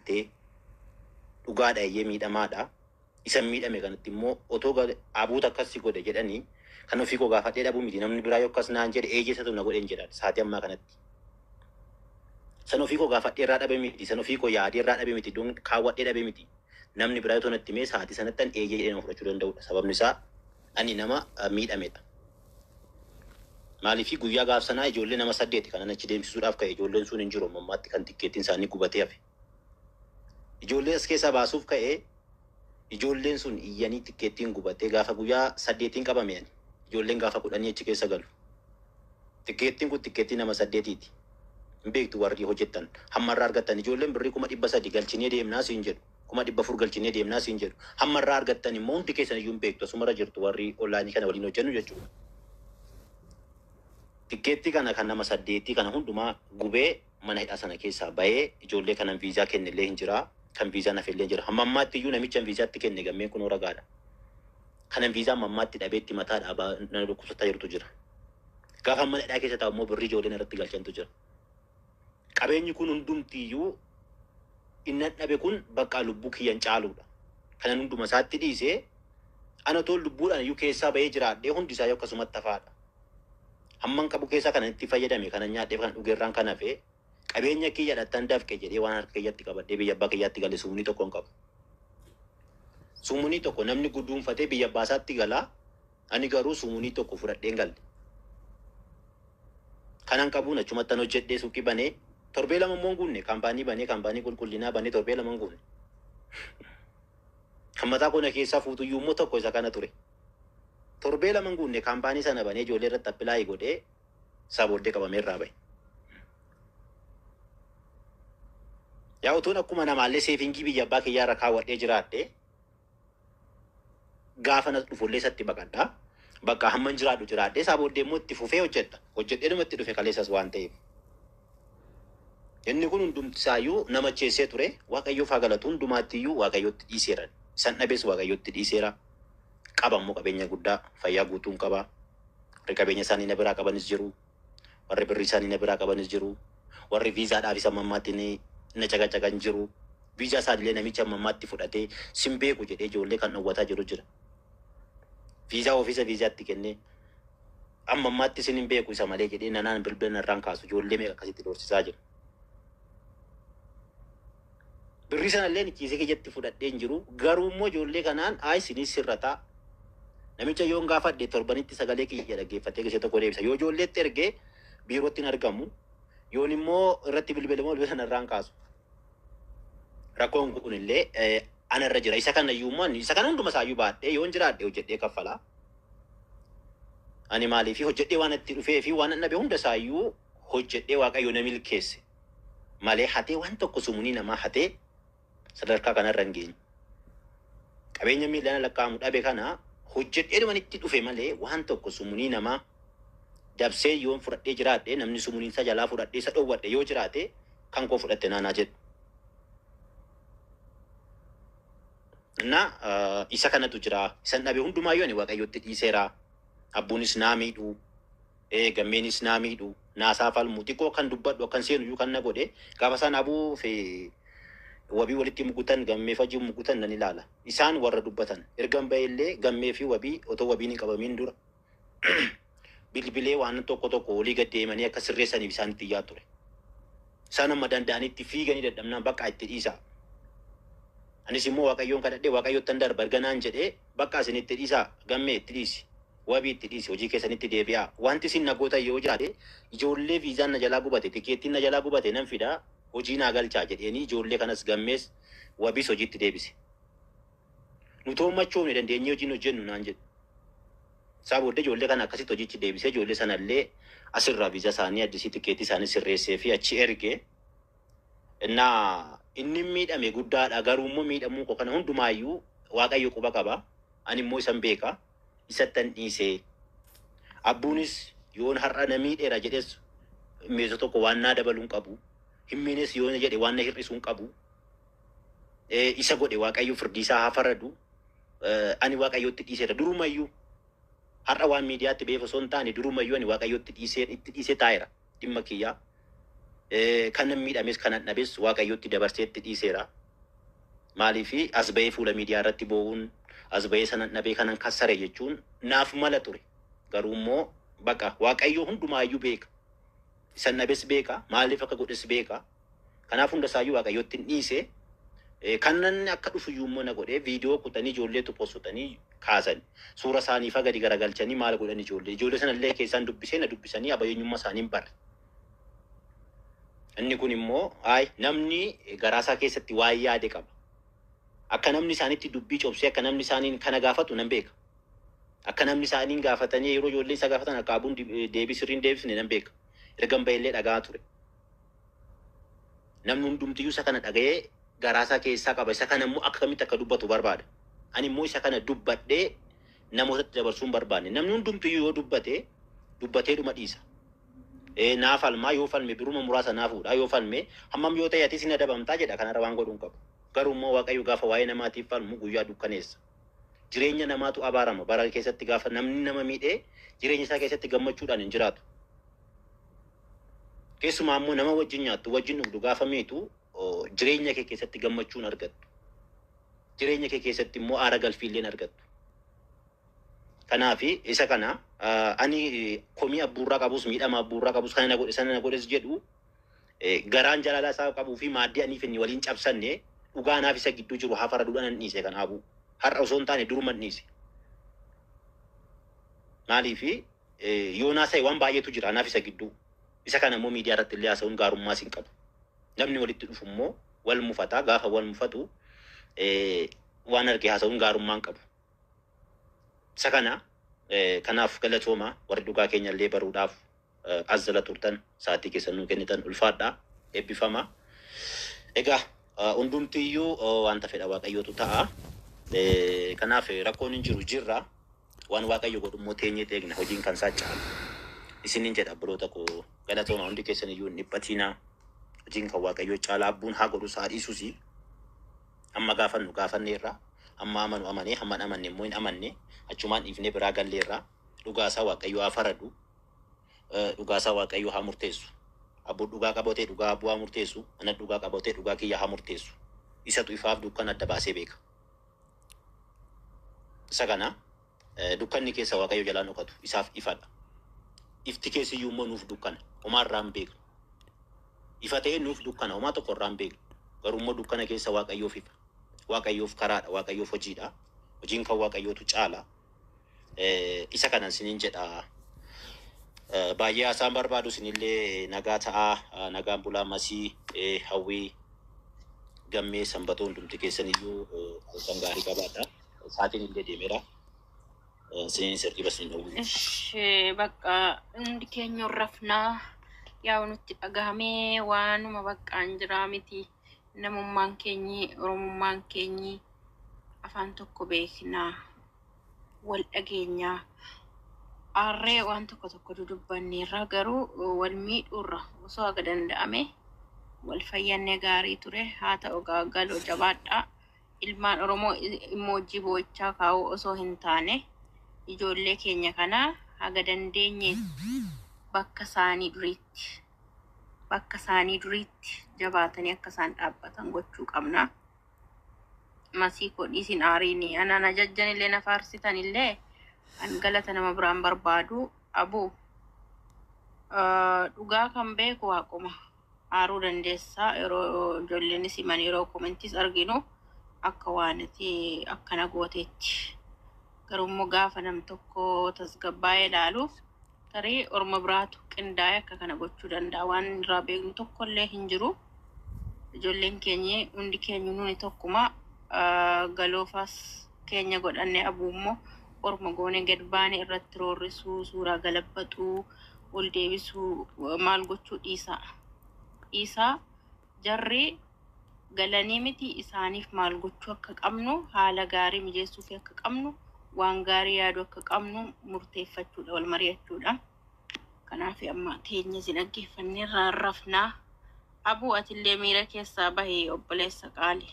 miidhamtee dhugaadha eeyyee miidhamaadha. Isa miidhame kanatti immoo otoo abuuta akkas si godhe jedhanii kan ofii koo gaafadhee dhabuu miti namni biraa yoo akkas naan jedhe eeyyee isatu na godheen jedhan sa'aatii ammaa kanatti. San ofii koo gaafadhee irraa dhabe miti san ofii koo yaadee irraa dhabe miti iddoon kaawwadhee dhabe miti. Namni biraa yoo natti himee sa'aatii sanatti an eeyyee jedhee nama fudhachuu danda'udha. Sababni isaa ani nama miidhamedha. Maaliif guyyaa gaaf sanaa ijoollee nama saddeeti kanan achi deemsisuudhaaf ka'e ijoolleen sun hin jiru ammaatti kan tikkeettiin isaanii gubatee hafe. Ijoollee as keessaa baasuuf ka'ee ijoolleen sun iyyanii tikkeettiin gubatee gaafa guyyaa saddeetiin qabame ani. Ijoolleen gaafa 10 achi keessa galu. Tikkeettiin kun tikkeettii nama saddeetiiti. Hin beektu warri hojjettan. Hamma irraa argattan ijoolleen birrii 300,000 galchinee deemnaa siin jedhu. 400,000 galchinee deemnaa siin jedhu. Hamma irraa argattan immoo hundi keessan iyyuu hin beektu. Asumarra jirtu warri onlaayinii kana waliin hojjennu jechuudha. Tikkeettii kana kan nama saddeetii kana hundumaa gubee mana hidhaa sana keessaa bahee ijoollee kanan viizaa kenne illee hin jira. Kan viizaan hafe illee hin jira. Hamma ammaatti iyyuu namicha viizaatti kenne gammeen kunoo ragaadha. Kanan viizaa hamma ammaatti dhabeetti mataa dhaabaa nama dhukkubsataa jirutu jira. Gaafa mana hidhaa keessa taa'u immoo birrii ijoolleen irratti galchantu jira. Qabeenyi kun hundumtiyyuu innan dhabe kun bakka lubbuu kiyyan caaluudha. Kanan hunduma isaatti dhiisee ana otoo lubbuudhaan iyyuu keessaa bahee jiraadhee hundi isaa akkasumatti hafaadha. Hamman qabu keessaa kanan itti fayyadame kanan nyaadhee kan dhugeerraan kan hafe qabeenya kiyya dhattan dafqe jedhee waan harka kiyyatti qabadhee biyya abbaa kiyyaatti gale sumunii tokko hin qabu. Sumunii tokko namni guduunfatee biyya abbaa isaatti galaa ani garuu sumunii tokko fudhadhee hin galle. Kanan qabuun achumattan hojjedhee suuqii banee torbee lama immoo hin guunne kaampaanii banee kaampaanii qulqullinaa banee torbee lama hin guunne. Kan mataa koo na keessaa fuutuyyuu immoo tokko isa kana ture. Torbee lama hin guunne kaampaanii sana banee ijoollee irratti appilaayii godhee isaa booddee qabamee irraa bahe. Yaa utuun akkuma namaallee seefingii biyya abbaa kiyyaa irra kaawwadhee jiraadhe gaafa nas dhufullee isatti baqadha. Bakka hamman jiraadhu jiraadhee isaa booddee immoo itti fufee hojjedha. Hojjedhee dhuma itti dhufe kaleessas waan ta'eef. Inni kun hundumtisaayyuu nama cheessee ture. Waaqayyoof haa galatu hundumaattiyyuu Waaqayyootti dhiiseera. Isan dhabees Waaqayyootti dhiiseera. Qaba immoo qabeenya guddaa fayyaa guutuun qaba. Warri qabeenya isaanii na biraa qabanis jiru. Warri birrii isaanii na biraa qabanis jiru. Warri viizaadhaaf isa ammaatti ni na caqacaqan jiru. Viizaa isaaniillee namicha amma ammaatti fudhatee sin beeku jedhee ijoollee kan dhowwataa jiru jira. Viizaa ofiisa viizaatti kennee amma ammaatti sin hin beeku isa malee jedhee nanaan bilbila narraan kaasu ijoollee meeqa akkasitti doorsisaa jira. Birrii sanallee kiisee kiyyatti fudhadhee hin jiru. Garuu immoo ijoollee kanaan ayi sinis sirrataa. Namicha yoon gaafadhe torbanitti sagalee kiyya dhaggeeffatee gisee tokko deebisa. Yoo ijoolleetti ergee biirootti hin argamu. Yoon immoo irratti bilbilamoo bilbila sanarraan kaasu. Rakkoon kun illee anarra jira. Isa kana iyyuu immoo isa kana hunduma isaayyuu baadhee yoon jiraadhe hojjedhee kaffalaa. Ani maaliif hojjedhee waan itti dhufee fi waan dhabe hunda isaayyuu hojjedhee Waaqayyo na milkeesse. Malee hatee waan tokko sumunii namaa hatee sadarkaa kanarra hin geenye. Qabeenya miilaan lakkaa'amu dhabe kana hojjedhee dhuman itti dhufe malee waan tokko sumunii namaa dabsee yoon fudhadhee jiraadhe namni sumuniin isa jalaa fudhadhee isa dhowwadhe yoo jiraate kan koo fudhatte naanaa jedhu. Na isa kanatu jira. Isan dhabe hundumaayyuu ani Waaqayyotti dhiiseera. Abbuunis naa miidhu. Gammeenis naa miidhu. Naasaa falmu. Xiqqoo kan dubbadhu akkan seenu iyyuu kan na godhe gaafa isaan abuu fi wabii walitti mugutan gammee fajii mugutan nan ilaala. Isaan warra dubbatan. Ergan ba'e illee gammee fi wabii otoo wabiin hin qabamiin dura bilbilee waan tokko tokko olii gad deemanii akka sirreessaniif isaan itti iyyaa ture. Isaan amma danda'anitti fiiganii dadhabnaan bakka itti dhiisaa. Anis immoo Waaqayyoon kadhadhee Waaqayyottan darba erga naan jedhee bakka isin itti dhiisaa gammee itti dhiisi. Wabii itti dhiisi hojii keessanitti deebi'aa. Wanti isin nagoota yoo jiraate ijoollee viizaan na jalaa gubate tikeettiin na jalaa gubate nan fidaa hojii naa galchaa jedheeni ijoollee kanas gammees wabiis hojiitti deebise. Nutoo machoofne dandeenyee hojiin hojjennu naan jedhu. Isaa booddee ijoollee kana akkasitti hojiitti deebisee ijoollee sanallee asirraa viizaa isaanii addisii tikeettii isaanii sirreessee fi achi erge. Innaa inni miidhame guddaadha garuu immoo miidhamuu koo kana hundumaayyuu Waaqayyo quba qaba. Ani immoo isan beeka. Isattan dhiisee. Abbuunis yoon har'a na miidheera jedhes meesoo tokko waan naa dabaluu hin qabu. Hin miines yoo jedhe waan na hir'isuu hin qabu. Isa godhe Waaqayyo firdii isaa haa faradu. Ani Waaqayyotti dhiiseera durumayyuu. Har'a waan miidiyaatti beef osoo hin taane durumayyuu ani Waaqayyotti dhiisee itti dhiisee taa'eera dhimma kiyyaa. Kanan miidhames kanan dhabes Waaqayyotti dabarsee itti dhiiseera. Maaliif as ba'ee fuula miidiyaa irratti boo'uun, as ba'ee sanan dhabee kanan kassare jechuun naaf mala ture. Garuu immoo baqa Waaqayyo hundumaayyuu beeka. Isan dhabes beeka, maaliif akka godhes beeka. Kanaaf hunda isaayyuu Waaqayyotti hin dhiise. Kanan akka dhufu iyyuu immoo na godhee viidiyoo kutanii ijoolleetu postotanii kaasan. Suura isaanii fa gadi garagalchanii maal godhan ijoollee. Ijoollee sanallee keessaan dubbisee na dubbisanii abayyeenyummaa isaanii hin barre. Inni kun immoo ay namni garaasaa keessatti waan yaade qaba. Akka namni isaanitti dubbii cobsee akka namni isaaniin kana gaafatu nan beeka. Akka namni isaaniin gaafatanii yeroo ijoollee isa gaafatan akka abuun deebii sirriin deebisne nan beeka. Ergan ba'ellee dhagaa ture. Namni hundumtiyyuu isa kana dhaga'ee garaasaa keessaa qaba. Isa kana immoo akkamitti akka dubbatu barbaada. Ani immoo isa kana dubbadhee namootatti dabarsuu hin barbaanne. Namni hundumtiyyuu yoo dubbate dubbatee dhuma dhiisa. Naa falmaa yoo falme biruma muraasa naa fuudha yoo falme hammam yoo ta'e atis hin adabamtaa jedha, kanarra waan godhuun qabu. Garuu immoo Waaqayyo gaafa waa'ee namaatiif falmu guyyaa dukkaneessa. Jireenya namaatu abaarama bara keessatti gaafa namni nama miidhee jireenya isaa keessatti gammachuudhaan hin jiraatu. Keessumaa immoo nama wajjin nyaattu wajjin dhugdu gaafa miitu jireenya kee keessatti gammachuun argattu. Jireenya kee keessatti immoo aara galfiillee hin argattu. Kanaaf isa kana ani komii abbuurraa qabus, miidhama abbuurraa qabus, kana na godhe sana na godhes jedhu, garaan jaalala isaa qabuu fi maaddii aniif inni waliin cabsanne dhugaa anaaf isa gidduu jiru haa faraduudhaan nan dhiise. Kanaafuu har'a osoo hin taane duruman dhiise. Maaliif yoo naasa'e waan baay'eetu jira anaaf isa gidduu. Isa kana immoo miidiyaa irratti illee haasa'uun gaarummaas hin qabu. Namni walitti dhufu immoo wal mufataa, gaafa wal mufatu waan arge haasa'uun gaarummaa hin qabu. Isa kana kanaaf galatooma warri dhugaa keenya illee baruudhaaf as jala turtan, sa'aatii keessan nuu kennitan, ulfaadhaa, eebbifama. Egaa hundumtiyyuu wanta fedha Waaqayyootu ta'a. Kanaaf rakkoon hin jiru, jirra. Waan Waaqayyo godhu immoo teenyee eegna, hojiin kan isaa caala. Isiniin jedha obboloota koo, galatooma hundi keessan iyyuu, hin dhiphatinaa. Hojiin kan Waaqayyoo caala, abbuun haa godhus haa dhiisusi. Amma gaafannu gaafanneerra. Amma amanu amanee, hamma hin amanne immoo hin amanne. Achumaan dhiifnee biraa galleerra. Dhugaasaa Waaqayyo haa faradu. Dhugaasaa Waaqayyo haa murteessu. Abbuun dhugaa qabatee dhugaa abbuu haa murteessu. Ana dhugaa qabatee dhugaa kiyya haa murteessu. Isatu ifaaf dukkana adda baasee beeka. Isa kana dukkanni keessa Waaqayyo jalaan dhokatu isaaf ifadha. Ifti keessiyyuu immoo nuuf dukkana. Homaa irraa hin beeknu. Ifa ta'ee nuuf dukkana, homaa tokko irraa hin beeknu. Garuu immoo dukkana keessa Waaqayyoof ifa. Waaqayyoof karaadha. Waaqayyoof hojiidha. Hojiin kan Waaqayyootu caala. Isa kanan isiniin jedha. Baay'ee haasaan barbaadu, isinillee nagaa ta'aa, nagaan bulaa. Masii, Hawwii, Gammee, Sanbatoo, hundumti keessan iyyuu halkan gaarii qabaadha. Sa'aatiin illee deemeera. Isiniin sirriiba isin dhowwu. Ishee bakka hundi keenya rafnaa, yaa nutti dhagahamee waanuma baqqaan jiraa miti. Namummaan keenyi, Oromummaan keenyi, afaan tokko beeknaa, wal dhageenyaa. Aarree waan tokko tokko dudubbanneerra, garuu wal miidhuurra osoo haga danda'ame wal fayyannee gaarii ture. Haa ta'u, galoo jabaadhaa. Ilmaan Oromoo immoo boo'ichaa kaa'uu osoo hin taane ijoollee keenya kana haga dandeenye bakka isaanii duriitti jabaatanii akka isaan dhaabbatan gochuu qabna. Masii koo dhiisin aariini. Anaan ajajjan illee na faarsitan illee an galata nama biraan barbaadu abu. Dhugaa kan beeku Waaquma. Aaruu dandeessaa, yeroo ijoolleenis himan, yeroo commentis arginu akka waan ati akkana gooteetti. Garuu immoo gaafa nam tokko tasgabbaa'ee ilaalu tarii orma biraatu qindaa'ee akka kana gochuu danda'a. Waan irraa beeknu tokkollee hin jiru. Ijoolleen keenya hundi keenya nuni tokkuma, galoofaas keenya godhannee abuummoo orma goonee gad baane irratti roorrisuu, suuraa galabbaxuu, ol deebisuu, maal gochuu dhiisaa. Dhiisaa, jarri galanii miti, isaaniif maal gochuu akka qabnu, haala gaarii mijeessuuf akka qabnu, waan gaarii yaaduu akka qabnu murteeffachuudha, wal mari'achuudha. Kanaaf amma teenya isin dhaggeeffannee rarrafnaa. Abuu, atillee miira keessaa bahee, obboleessa qaali.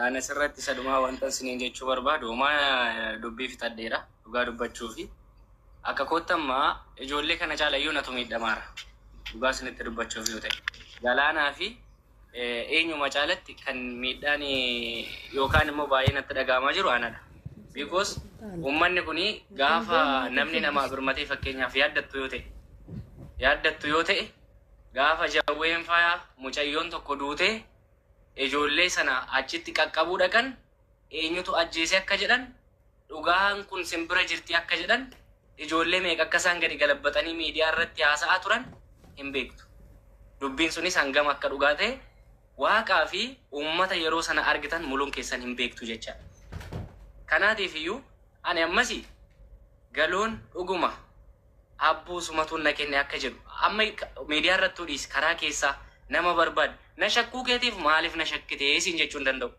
Ani asirratti isa dhumaa wanta isiniin jechuu barbaadu homaa dubbii fixadheera dhugaa dubbachuu fi akka kootti amma ijoollee kana caalayyuu natu miidhamaara. Dhugaa isinitti dubbachuuf yoo ta'e. Galaanaa fi eenyuma caalatti kan miidhaan yookaan immoo baay'ee natti dhaga'amaa jiru anadha. Because uummanni kuni gaafa namni namaa birmatee, fakkeenyaaf yaaddattu yoo ta'e, gaafa jawween faa mucayyoon tokko duutee ijoollee sana achitti qaqqabuu dhaqan, eenyutu ajjeese akka jedhan, dhugaan kun simbira jirti akka jedhan, ijoollee meeqa akka isaan gadi galabbatanii miidiyaa irratti haasa'aa turan hin beektu. Dubbiin sunis hangam akka dhugaa ta'e waaqaa fi uummata yeroo sana argitan muluun keessan hin beektu jechaadha. Kanaatiif iyyuu ani ammas galoon dhuguma abbuu sumatuun na kenne akka jedhu amma miidiyaa irrattuu dhiisi, karaa keessaa nama barbaade na shakkuu keetiif maaliif na shakkitee siin jechuu hin danda'u.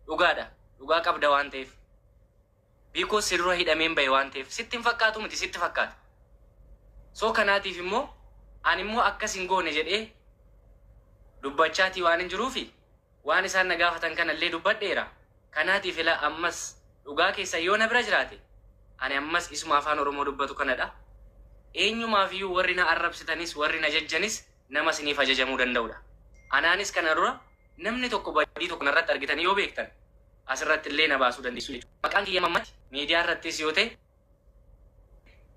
Dhugaadha. Dhugaa qabda waan ta'eef. Because si dura hidhameen bahe waan ta'eef sitti hin fakkaatu miti, sitti fakkaata. So kanaatiif immoo ani immoo akkas hin goone jedhee dubbachaatii waan hin jiruufi waan isaan na gaafatan kanallee dubbadheera. Kanaatiif ila ammas dhugaa keessa yoo na bira jiraate ani ammas isuma afaan Oromoo dubbatu kanadha. Eenyumaaf iyyuu warri na arrabsitanis warri na jajjanis nama isiniif ajajamuu danda'udha. Anaanis kana dura namni tokko badii tokko narratti argitanii yoo beektan asirratti illee na baasuu dandeessu jechuudha. Maqaan kiyya mammatti miidiyaa irrattis yoo ta'e,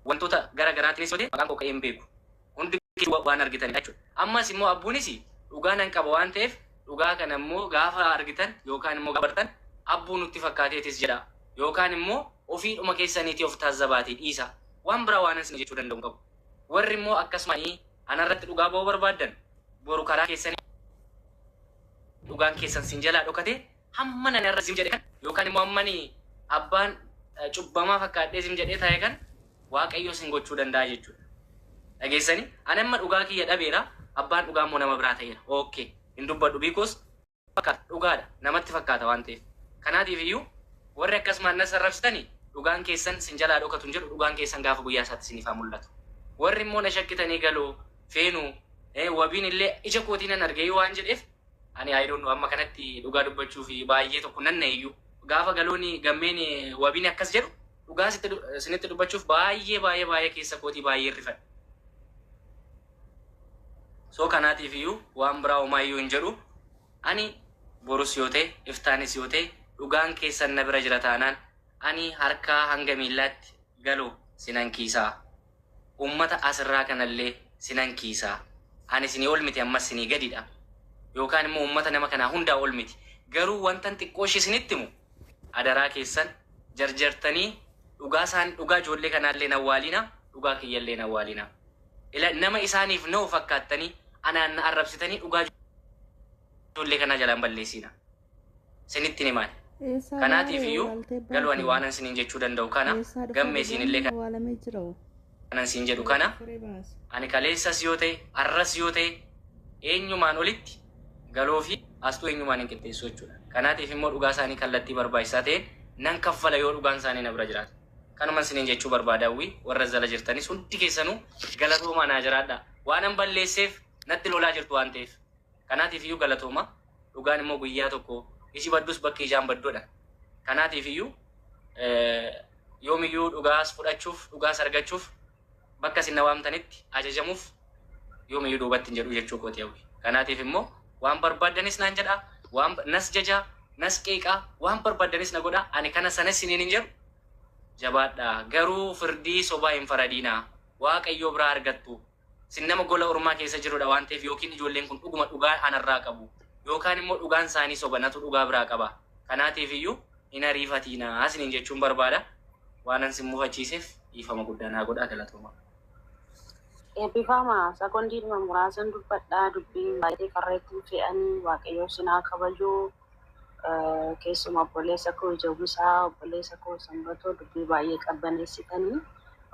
wantoota gara garaatiinis yoo ta'e, maqaan koo ka'ee hin beeku. Hundi waan argitanidha jechuudha. Ammas immoo abbuunis dhugaa nan qaba waan ta'eef, dhugaa kana immoo gaafa argitan yookaan immoo gaafa bartan abbuu nutti fakkaateetis jedha. Yookaan immoo ofiidhuma keessaniitii of taazzabaatii dhiisa. Waan biraa waan isin jechuu danda'u hin qabu. Warri immoo akkasuma anarratti dhugaa ba'uu barbaaddan, boru karaa keessanii dhugaan keessan sin jalaa dhokate, hamma nani irra zim jedhe kan yookaan immoo hamma ani abbaan cubbamaa fakkaadhee zim jedhee taa'e kan Waaqayyo sin gochuu danda'a jechuudha. Dhageessanii, ani amma dhugaa kiyya dhabeera, abbaan dhugaa immoo nama biraa ta'eera. Okay, hin dubbadhu because fakkaata, dhugaadha namatti fakkaata waan ta'eef. Kanaatiif iyyuu warri akkasumaan na sarrabsitanii dhugaan keessan sin jalaa dhokatu hin jedhu, dhugaan keessan gaafa guyyaa isaatti isiniif haa mul'atu. Warri immoo na shakkitanii galoo feenu wabiin illee ija kootii nan argee waan jedheef, ani I don't know, amma kanatti dhugaa dubbachuu fi baay'ee tokko nan iyyuu gaafa galooni gammeen wabiin akkas jedhu dhugaa isinitti dubbachuuf baay'ee baay'ee baay'ee keessa kootii baay'ee rifadhe. So kanaatiif iyyuu waan biraa homaa iyyuu hin jedhu. Ani borus yoo ta'e, iftaanis yoo ta'e, dhugaan keessan na bira jira taanaan ani harkaa hanga miillaatti galu sinan kiisaa. Uummata asirraa kanallee sinan kiisaa. Ani isinii ol miti, ammas isinii gadidha. Yookaan immoo uummata nama kanaa hundaa ol miti. Garuu wantan xiqqoo ishee isinitti himu, adaraa keessan jarjartanii dhugaa isaan dhugaa ijoollee kanaallee nawwaalina, dhugaa kiyyallee nawwaalina. Ila nama isaaniif na'u fakkaattanii anaan na arrabsitanii dhugaa ijoollee kanaa jalaan balleessina. Isinitti himaan. Kanaatiif iyyuu galuu ani waan isiniin jechuu danda'u kana, gammee isiinillee awwaalamee jira. kanan siin jedhu kana, ani kaleessas yoo ta'e, arras yoo ta'e, eenyumaan olitti galoo fi astuu eenyumaan hin qixxeessu jechuudha. Kanaatiif immoo dhugaa isaanii kallattii barbaachisaa ta'een nan kaffala yoo dhugaan isaanii na bira jiraate. Kanuma isiniin jechuu barbaada. Hawwii warra jala jirtanis hundi keessanuu galatoomaa, naa jiraadha. Waan an balleesseef natti lolaa jirtu waan ta'eef. Kanaatiif iyyuu galatooma. Dhugaan immoo guyyaa tokko iji baddus bakki ijaan baddoodha. Kanaatiif iyyuu yoomiyyuu dhugaas fudhachuuf, dhugaas argachuuf, bakka isin na waamtanitti ajajamuuf yoomiyyuu duubatti hin jedhu jechuu kooti, hawwi. Kanaatiif immoo waan barbaaddanis naan jedhaa, waan nas jajaa, nas qeeqaa, waan barbaaddanis na godhaa, ani kana sanas isiniin hin jedhu. Jabaadhaa. Garuu firdii sobaa hin faradiinaa. Waaqayyoo biraa argattu. Sin nama gola ormaa keessa jirudha waan ta'eef, yookiin ijoolleen kun dhuguma dhugaa anarraa qabu yookaan immoo dhugaan isaanii soba, natu dhugaa biraa qaba. Kanaatiif iyyuu hin ariifatiinaa isiniin jechuun barbaada. Waan an sin mufachiiseef dhiifama guddaa naa godhaa, galatooma. Eebbifama, sekondiidhuma muraasan dubbadhaa. Dubbiin baay'ee karreetti fe'anii, Waaqayyo sinaa kabajuu. Keessuma obboleessa koo Jawwisaa, obboleessa koo Sanbatoo, dubbii baay'ee qabbaneessitanii,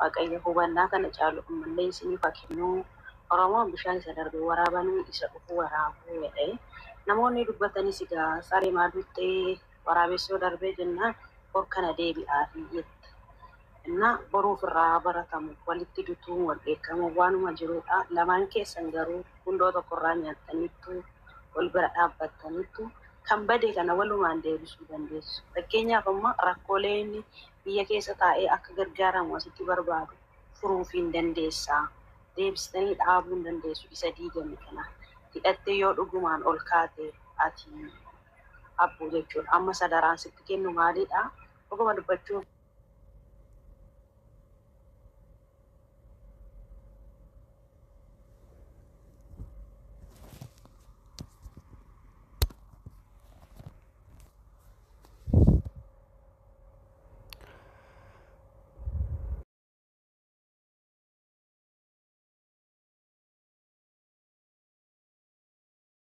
Waaqayyo hubannaa kana caalu ammallee isiniif haa kennu. Oromoon bishaan isa darbe waraabanii isa dhufu waraabuu jedhee, namoonni dubbatanis egaa saree maa duttee waraabessoo darbee jennaan horkana deebi'aa fi jette. Inna boruuf irraa baratamu walitti dutuun wal beekamu waanuma jirudha. Lamaan keessan garuu gundoo tokkorraa nyaattaniittu, wal bira dhaabbattaniittu, kan bade kana walumaan deebisuu dandeessu. Fakkeenyaaf amma rakkoolee inni biyya keessa taa'ee akka gargaaramu asitti barbaadu furuuf hin dandeessaa. Deebistanii dhaabuu hin dandeessu isa diigame kana. Hidhattee yoo dhugumaan ol kaate ati abbuu jechuudha. Amma sadaraan sitti kennu maalidha? Dhuguma dubbachuuf